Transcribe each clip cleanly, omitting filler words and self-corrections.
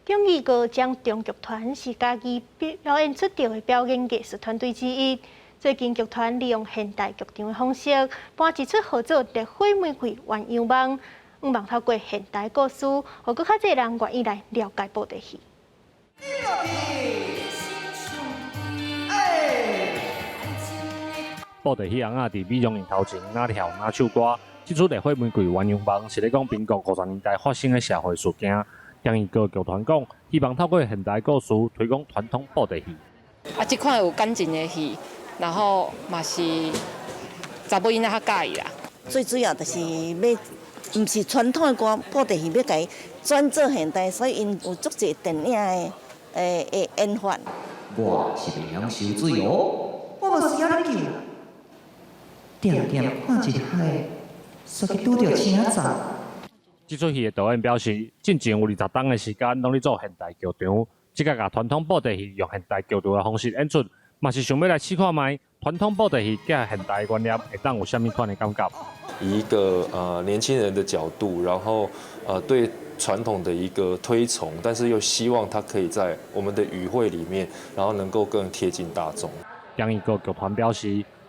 忠義高掌中劇團是嘉義表演出道的表演藝術團隊之一。最近劇團利用現代劇場的方式，搬一齣號做《烈火玫瑰鴛鴦夢》，向望透過現代故事，予閣較濟人願意來了解布袋戲。布袋戲尪仔佇美容院頭前，若跳若唱歌。這齣《烈火玫瑰鴛鴦夢》是咧講民國50年代發生的社會事件。忠義歌劇團講，希望透過現代故事推廣傳統布袋戲。啊，這款有感情的戲，然後嘛是查某囡仔較佮意啦。最主要就是欲，毋是傳統的歌布袋戲，欲共伊轉做現代，所以𪜶有足濟電影的的演法。我是袂曉游水哦。我無需要你救，定定看一下，煞去拄著車仔撞。這齣戲的導演表示，進前有20冬的時間攏咧做現代劇場，這擺共傳統布袋戲用現代劇場的方式演出，嘛是想欲來試看覓傳統布袋戲佮現代觀念會當有啥物款的感覺。以一個年輕人的角度，然後對傳統的一個推崇，但是又希望它可以在我們的語彙裡面，然後能夠更貼近大眾。忠義歌劇團表示，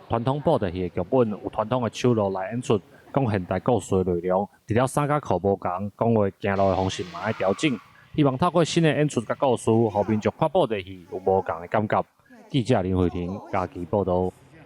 傳統布袋戲的劇本有傳統的手路來演出。講現代故事的內容，除了衫佮褲無仝，講話行路的方式嘛愛調整。希望透過新的演出佮故事，予民眾看布袋戲有無仝的感覺。記者林慧婷嘉義報導。